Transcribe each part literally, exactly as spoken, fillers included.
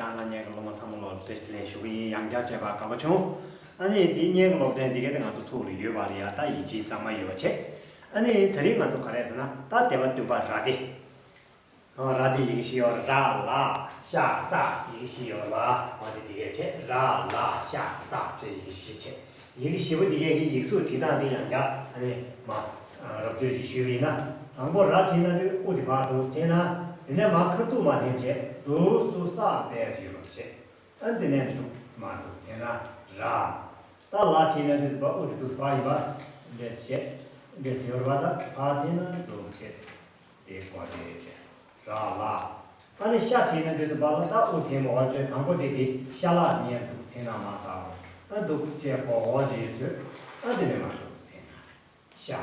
ང་བརྙན་གྱི་སློབ་མ་ཚང་མ་ལ་བཀྲ་ཤིས་བདེ་ལེགས་ཞུ་གི་ཡིན། ཡང་བསྐྱར་མཇལ་བར་དགའ་པོ་བྱུང་། ཨ་ནི་འདི་བརྙན་གྱི་སློབ་ཚན་འདི་ག་དེ་ང་ཚོ་ཐུགས་ལ་ཡོད་པ་རེད་ཡ། ད་ཡིད་ཆེས་གཙང་མ་ཡོད་པ་བྱས། ཨ་ནི་དེ་རིང་ང་ཚོ་ག་རེ་ཟེར་ན། ད་སྡེ་པ་བདུན་པ་ར་སྡེ། ཨ། ར་སྡེ་ཡི་གེ་བཞི་ཡོད། ར་ལ་ཤ་ས་ཟེར་ཡི་གེ་བཞི་ཡོད་པ། འོ་དེ་འདི་གས་བྱས། ར་ལ་ཤ་ས་བྱས་ཡི་གེ་བཞི་བྱས། ཡི་གེ་བཞི་པོ་འདི་གས་ཀྱི་ཡིག་གཟུགས་བྲིས་སྟངས་འདི་ཡང་བསྐྱར་ཨ་ནི་མ་རོབ་བསྡུས་ཅིག་ཞུས་པ་ཡིན་ན། དང་པོ་ར་བྲིས་ན་དུས་དབུ་འདི་ཕར་འདུག་འཐེན་ན། དེ་ནས་མར་ཁ་ཐུག་མར་འཐེན་བྱས་འདུག་སུ་ས་པས་ཡོད་པ་བྱས། ཨ། དེ་ནས་འདུག་མར་འདུག་འཐེན་ན་ར། ད་ལ་བྲིས་ན་དུས་སུ་ཕར་དབུ་འདི་འདུག་ཕར་ཡིན་པ། འདྲེས་བྱས་འདྲེས་ཡོད་པ། ད་ཕར་འཐེན་ན་འདུག་བྱས། དེ་གོ་དེ་བྱས། ར་ལ། ཨ་ནི་ཤ་བྲིས་ན་དུས་སུ་ཕར་ལ་ད་དབུ་འཐེན་མ་བ་བྱས། དང་པོ་དེ་གི་ཤ་ལ་ནས་འདུག་འཐེན་ན་མ་ས་འོ། ཨ། འདུག་བྱས་གོ་འོ་བྱས་བཟོས། ཨ། དེ་ནས་མར་འདུག་འཐེན་ན་ཤ།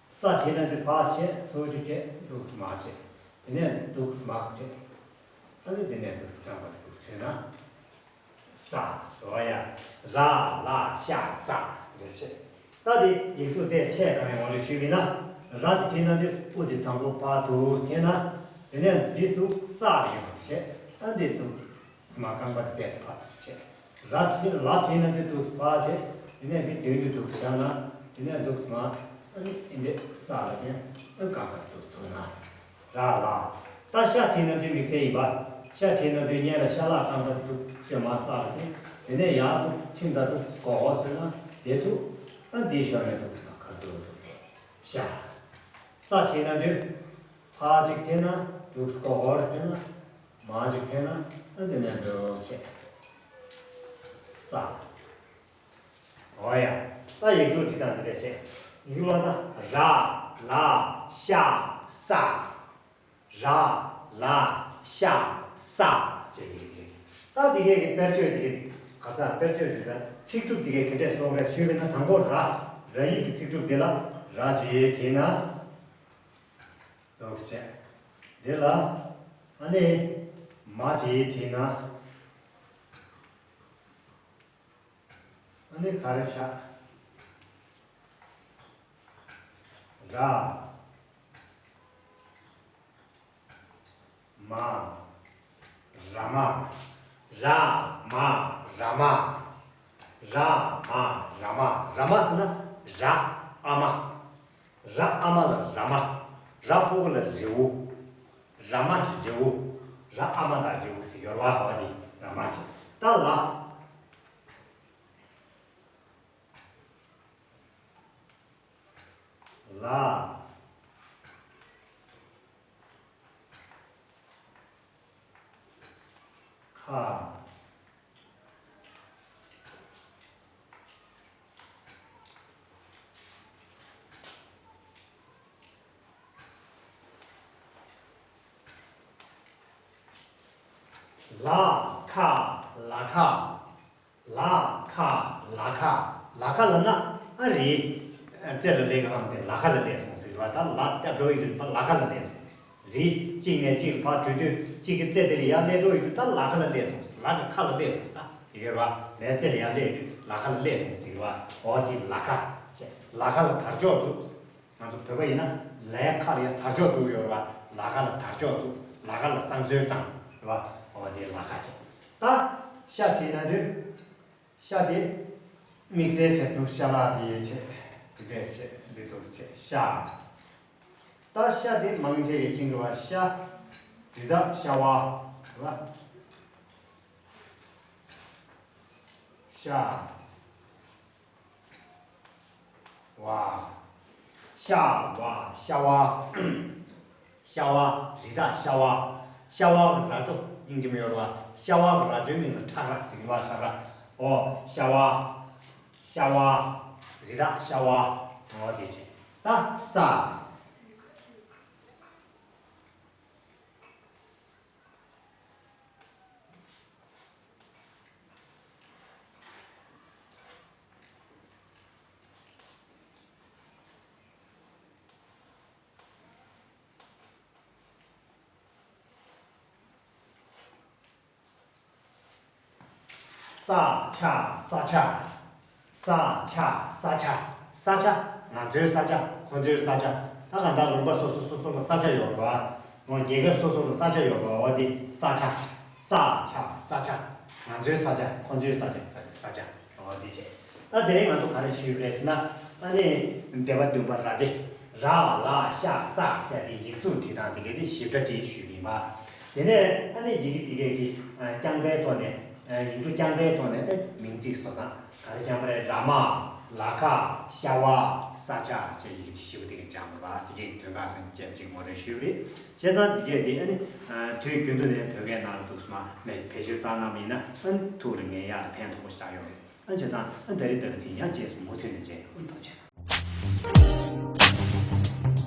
ས་བྲིས་ན་དུས་ཕར་བྱས་ཚུར་གཅིག་བྱས་འདུག་མར་བྱས། དེ་ནས་འདུག་མར་བྱས། ཨ་ནི་དེ་ནས་འདུག་རྐང་པ་འདུག་ཐོན་ན། ས། ཟེར་བ་ཡ། ར་ལ་ཤ་ས་ཟེར་བྱས། ད་དེ་ཡིག་གཟུགས་དེ་ཆེད་གང་ཡང་ངོ་ལོག་ཞུས་པ་ཡིན་ན། ར་དེ་བྲིས་ན་དེ་དབུ་དེ་དང་པོ་ཕར་འདུག་འཐེན་ན། དེ་ནས་འདི་འདུག་ས་ཡོད་པ་བྱས། ཨ། འདི་འདུག་མར་རྐང་པ་དེ་ཏོག་ཙམ་ཕར་བྱས། ར་བྲིས། ལ་བྲིས་ན་དེ་འདུག་ཕར་བྱས། དེ་ནས་འདི་མདུན་དུ་འདུག་བཞག་ན། དེ་ནས་འདུག་མར། ཨ་ནི་འདི་ས་ལ་ཀྱང་རྐང་པ་འདུག་ཐུག་ན། ར་ལ། ད་ཤ་བྲིས་ན་དུས་དམིགས་བསལ་ཡིན་པ། ཤ་བྲིས་ན་དུས་སྔོན་ལ་ཤ་ལ་རྐང་པ་འདུག་ཞེས་མར་ས་ལ་ཀྱང་། དེ་ནས་ཡར་འདུག་ཕྱིན་ད་འདུག་གོ་འོ་བཟོས་ན་དེ་འདུག་ཨ། འདིའི་ཞོར་ནས་འདུག་ས་ཁ་འདུག་འདུག་སྟེ་ཤ། ས་བྲིས་ན་དུས་ཕར་གཅིག་འཐེན་ན་འདུག་གོ་འོ་འཐེན་ན། མར་གཅིག་འཐེན་ན། ཨ། དེ་ནས་འདུག་བྱས། ས། འོ་ཡ། ད་ཡིག་གཟུགས་འབྲི་སྟངས་འདི་འདྲ་བྱས། ཡིག་ལ་ན་ར་ལ་ཤ་ས། ར་ལ་ཤ་ས་ཅེས་ཡིག་དེ། ད་འདི་གའི་གི་དཔེར་བརྗོད་འདི་གའི་ག་ས་དཔེར་བརྗོད་ཟེར་ས་ཚིག་གྲུབ་འདི་གའི་ག་འདྲས་སོང་རེད་ཞུས་པ་ན། དང་པོ་ར། ར་ཡིག་གི་ཚིག་གྲུབ་འདི་ལ་ར་ཅེས་བྲིས་ན་འདུག་བྱས། འདི་ལ་ཨ་ནི་མ་ཅེས་བྲིས་ན། ཨ་ནི་ག་རེ་ཆགས། ར། མ། ར་མ། ར་མ། ར་མ། ར་མ། ར་མ། ར་མ་ཟེར་ན་ར་ཨ་མ། ར་ཨ་མ་ལ་ར་མ། ར་ཕྲུ་གུ་ལ་རེའུ། ར་མ་རེའུ། ར་ཨ་མ་དང་རེའུ་ཟེར་ཡོད་རེད་བ། འོ་དེ་ར་མ་བྱས། ད་ལ། ལ། ཁ། ལ་ཁ། ལ་ཁ། ལ་ཁ། ལ་ཁ། ལ་ཁ་ལབ་ན་ཨ་རི། རྩེ་ལ་སླེབས་ག་ལམ་དེ་ལ་ཁ་ལ་སླེབས་སོང་ཟེར་བ། ད་ལ་སྐྱབས་འགྲོ་ཡི་དུས་ལ་ཁ་ལ་སླེབས་སོང་། རི་གཅིག་ནས་གཅིག་ལ་ཕར་བྲོས་དུས་གཅིག་གི་རྩེ་དེ་ལ་ཡར་སླེབས་འགྲོ་ཡི་དུས་ད་ལ་ཁ་ལ་སླེབས་སོང་། ལ་གི་ཁ་ལ་སླེབས་སོང་ཟེར། ད་ཡི་གེ་བ་ལས་རྩེ་ལ་ཡར་སླེབས་དུས་ལ་ཁ་ལ་སླེབས་སོང་ཟེར་བ། འོ་དེ་ལ་ཁ་ཟེར། ལ་ཁ་ལ་དར་ལྕོག་བཙུགས། ང་ཚོ་བོད་པ་ཡིན་ན་ལའི་ཁ་ལ་ཡ་དར་ལྕོག་བཙུགས་ཡོད་རེད་བ། ལ་ཁ་ལ་དར་ལྕོག་བཙུགས། ལ་ཁ་ལ་བསང་གསོལ་བཏང་རེད་བ། འོ་དེ་ལ་ཁ་བྱས། ད་ཤ་བྲིས་ན་དུས་ཤ་དེ་དམིགས་བསལ་བྱས་འདུག་ཤ་ལ་དེ་བྱས་འདི་འདྲས་བྱས་འདི་འདུག་བྱས་ཤ། ད་ཤ་དེ་མང་ཆེ་ཡི་ཅིང་རེད་བ། ཤ། རི་དྭགས་ཤ་བ་རེད་བ། ཤ། བ། ཤ་བ། ཤ་བ། ཤ་བ། རི་དྭགས་ཤ་བ། ཤ་བ་གི་རྭ་ཅོ་སྙིང་རྗེ་མོ་ཡོད་རེད་བ། ཤ་བ་གི་རྭ་ཅོའི་མིང་ལ་ཁྲག་རྭ་ཟེར་གི་བ། ཁྲག་རྭ། འོ། ཤ་བ། ཤ་བ། རི་དྭགས་ཤ་བ། འོ་དེ་བྱས། ད་ས། ས་ཆ། ས་ཆ། ས་ཆ། ས་ཆ། ས་ཆ། ང་ཚོའི་ས་ཆ། ཁོ་ཚོའི་ས་ཆ། ད་གང་ལྟར་ལུང་པ་སོ་སོ་སོ་སོ་ལ་ས་ཆ་ཡོད་རེད་བ། རྒྱལ་ཁབ་སོ་སོ་ལ་ས་ཆ་ཡོད་རེད་བ། འོ་དེ་ས་ཆ། ས་ཆ། ས་ཆ། ང་ཚོའི་ས་ཆ། ཁོ་ཚོའི་ས་ཆ། ས་ཆ། ས་ཆ། འོ་དེ་བྱས། ད་དེ་རིང་ང་ཚོ་ག་རེ་ཞུས་རེད་ཟེར་ན། ཨ་ནི་སྡེ་པ་བདུན་པ་ར་སྡེ། ར་ལ་ཤ་ས་ཟེར་དེ་ཡིག་གཟུགས་བྲིས་སྟངས་དེ་གའི་དེ་ཞིབ་ཕྲ་ཅིག་ཞུས་ཡིན་པ། དེ་ནས་ཨ་ནི་ཡི་གེ་དེ་གའི་གི་རྐྱང་པའི་ཐོག་ནས། ཡིག་འབྲུ་རྐྱང་པའི་ཐོག་ནས་ཨ་མིང་ཚིག་བཟོ་སྟངས་ག་རེ་སྦྱངས་པ་རེད། ར་མ། ལ་ཁ། ཤ་བ། ས་ཆ་ཟེར་ཡི་གེ་ཞིབ་པོ་དེ་གའི་སྦྱངས་པ། དེ་གའི་དོན་དག་དང་བཅས་ཅིག་ངོ་སྤྲོད་ཞུས་པ་རེད། བྱས་ཙང་དེ་གའི་དེ་ཨ་ནི་དུས་རྒྱུན་དུ་ནས་བོད་སྐད་ནང་ལ་འདུག་སེ་མར་བེད་སྤྱོད་བཏང་གནང་བ་ཡིན་ན་ཨ་ནི་ཐུགས་ལ་ངེས་ཡག་དང་ཕན་ཐོགས་པོ་ཞེ་དྲག་ཡོད་རེད། ཨ་བྱས་ཙང་ཨ་ད་རེས་ད་ག་ཚིག་ཡང་རྗེས་སུ་མུ་མཐུད་ནས་མཇལ། ཨ་ཐུགས་རྗེ་ཆེ།